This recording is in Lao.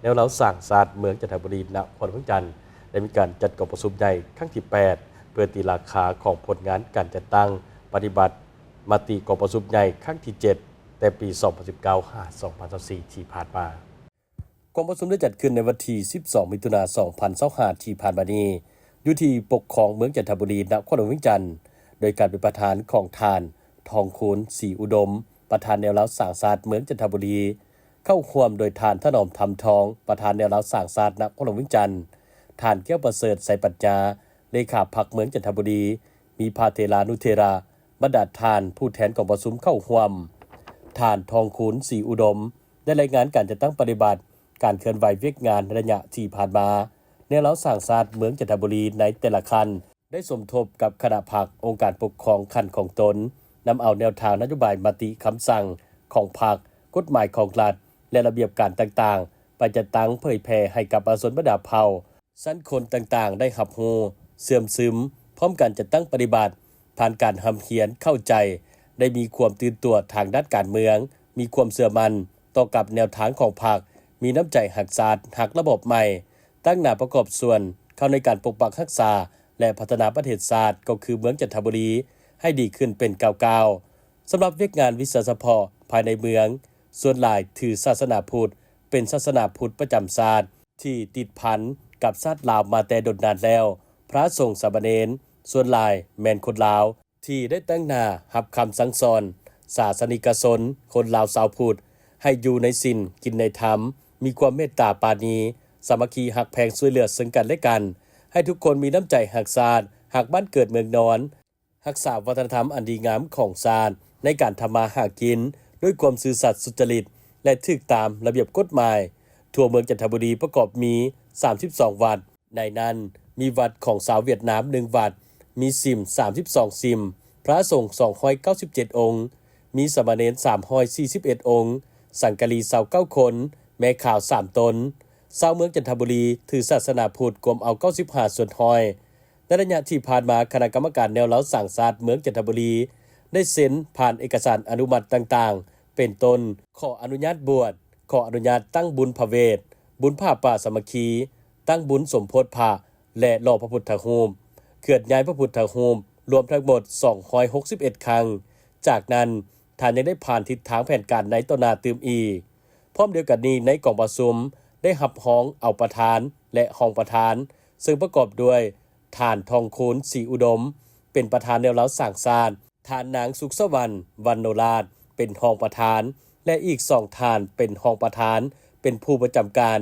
ແນວລາວສ້າງຊາດເມືອງຈັນທະບູລີ ນະຄອນຫຼວງວຽງຈັນ ໄດ້ມີການຈັດກອງປະຊຸມໃຫຍ່ຄັ້ງທີແປດ ເພື່ອຕີລາຄາຂອງຜົນງານການຈັດຕັ້ງປະຕິບັດມະຕິກອງປະຊຸມໃຫຍ່ຄັ້ງທີເຈັດ ແຕ່ປີສອງພັນສິບເກົ້າ ຫາ ສອງພັນຊາວສີ່ ທີ່ຜ່ານມາ. ກອງປະຊຸມໄດ້ຈັດຂຶ້ນໃນວັນທີສິບສອງ ມິຖຸນາ ສອງພັນຊາວຫ້າ ທີ່ຜ່ານມານີ້ ຢູ່ທີ່ປົກຄອງເມືອງຈັນທະບູລີ ນະຄອນຫຼວງວຽງຈັນ ໂດຍການເປັນປະທານຂອງທ່ານ ທອງຄູນ ສີອຸດົມ ປະທານແນວລາວສ້າງຊາດເມືອງຈັນທະບູລີ, ເຂົ້າຮ່ວມໂດຍທ່ານ ຖະໜອມ ທຳທອງ ປະທານແນວລາວສ້າງຊາດນະຄອນຫຼວງວຽງຈັນ, ທ່ານ ແກ້ວປະເສີດ ໄຊປັນຍາ ເລຂາພັກເມືອງຈັນທະບູລີ, ມີພະເຖລານຸເຖລະ, ບັນດາທ່ານຜູ້ແທນກອງປະຊຸມເຂົ້າຮ່ວມ. ທ່ານ ທອງຄູນ ສີອຸດົມ ໄດ້ລາຍງານການຈັດຕັ້ງປະຕິບັດ, ການເຄື່ອນໄຫວວຽກງານໃນໄລຍະທີ່ຜ່ານມາ, ແນວລາວສ້າງຊາດເມືອງຈັນທະບູລີໃນແຕ່ລະຂັ້ນ ໄດ້ສົມທົບກັບຄະນະພັກ, ອົງການປົກຄອງຂັ້ນຂອງຕົນ, ນຳເອົາແນວທາງນະໂຍບາຍ, ມະຕິຄຳສັ່ງຂອງພັກ, ກົດໝາຍຂອງລັດ ແລະ ລະບຽບການຕ່າງໆ ໄປຈັດຕັ້ງເຜີຍແຜ່ໃຫ້ກັບປະຊາຊົນບັນດາເຜົ່າ, ຊັ້ນຄົນຕ່າງໆ ໄດ້ຮັບຮູ້, ເຊື່ອມຊຶມ, ພ້ອມກັນຈັດຕັ້ງປະຕິບັດ, ຜ່ານການຮ່ຳຮຽນເຂົ້າໃຈ, ໄດ້ມີຄວາມຕື່ນຕົວທາງດ້ານການເມືອງ, ມີຄວາມເຊື່ອໝັ້ນຕໍ່ກັບແນວທາງຂອງພັກ, ມີນ້ຳໃຈຮັກຊາດ, ຮັກລະບອບໃໝ່, ຕັ້ງໜ້າປະກອບສ່ວນເຂົ້າໃນການປົກປັກຮັກສາ ແລະ ພັດທະນາປະເທດຊາດ ກໍຄືເມືອງຈັນທະບູລີ ໃຫ້ດີຂຶ້ນເປັນກ້າວໆ. ສຳລັບວຽກງານວິຊາສະເພາະພາຍໃນເມືອງ, ສ່ວນຫຼາຍຖືສາສະໜາພຸດ, ເປັນສາສະໜາພຸດປະຈຳຊາດ ທີ່ຕິດພັນກັບຊາດລາວມາແຕ່ດົນນານແລ້ວ. ພະສົງສາມະເນນ ສ່ວນຫຼາຍແມ່ນຄົນລາວ ທີ່ໄດ້ຕັ້ງໜ້າຮັບຄຳສັ່ງສອນສາສະນິກະຊົນຄົນລາວຊາວພຸດ ໃຫ້ຢູ່ໃນສິນ, ກິນໃນທຳ, ມີຄວາມເມດຕາປານີ, ສາມັກຄີຮັກແພງຊ່ວຍເຫຼືອເຊິ່ງກັນແລະກັນ, ໃຫ້ທຸກຄົນມີນ້ຳໃຈຮັກຊາດ, ຮັກບ້ານເກີດເມືອງນອນ, ຮັກສາວັດທະນະທຳອັນດີງາມຂອງຊາດ ໃນການທຳມາຫາກິນດ້ວຍຄວາມຊື່ສັດສຸດຈະລິດ ແລະ ຖືກຕາມລະບຽບກົດໝາຍ. ທົ່ວເມືອງຈັນທະບູລີປະກອບມີສາມສິບສອງວັດ, ໃນນັ້ນມີວັດຂອງຊາວຫວຽດນາມໜຶ່ງວັດ, ມີສິມສາມສິບສອງສິມ, ພະສົງສອງຮ້ອຍເກົ້າສິບເຈັດອົງ, ມີສາມະເນນສາມຮ້ອຍສີ່ສິບເອັດອົງ, ສັງກະລີຊາວເກົ້າຄົນ, ແມ່ຂາວສາມຕົນ. ຊາວເມືອງຈັນທະບູລີຖືສາສະໜາພຸດກວມເອົາເກົ້າສິບຫ້າສ່ວນຮ້ອຍ. ໃນໄລຍະທີ່ຜ່ານມາ, ຄະນະກຳມະການແນວລາວສ້າງຊາດເມືອງຈັນທະບູລີ ໄດ້ເຊັນຜ່ານເອກະສານອະນຸມັດຕ່າງໆ ເປັນຕົ້ນ ຂໍອະນຸຍາດບວດ, ຂໍອະນຸຍາດຕັ້ງບຸນພະເວດ, ບຸນຜ້າປ່າສາມັກຄີ, ຕັ້ງບຸນສົມໂພດພະ ແລະ ຫຼໍ່ພະພຸດທະຮູບ, ເຄື່ອນຍ້າຍພະພຸດທະຮູບ ລວມທັງໝົດສອງຮ້ອຍຫົກສິບເອັດຄັ້ງ. ຈາກນັ້ນ, ທ່ານຍັງໄດ້ຜ່ານທິດທາງແຜນການໃນຕໍ່ໜ້າຕື່ມອີກ. ພ້ອມດຽວກັນນີ້, ໃນກອງປະຊຸມໄດ້ຮັບຮອງເອົາປະທານ ແລະ ຮອງປະທານ, ເຊິ່ງປະກອບດ້ວຍ ທ່ານ ທອງຄູນ ສີອຸດົມ ເປັນປະທານແນວລາວສ້າງຊາດ, ທ່ານ ນາງ ສຸກສະຫວັນ ວັນໂນລາດ ເປັນຮອງປະທານ ແລະ ອີກສອງທ່ານເປັນຮອງປະທານ ເປັນຜູ້ປະຈຳການ.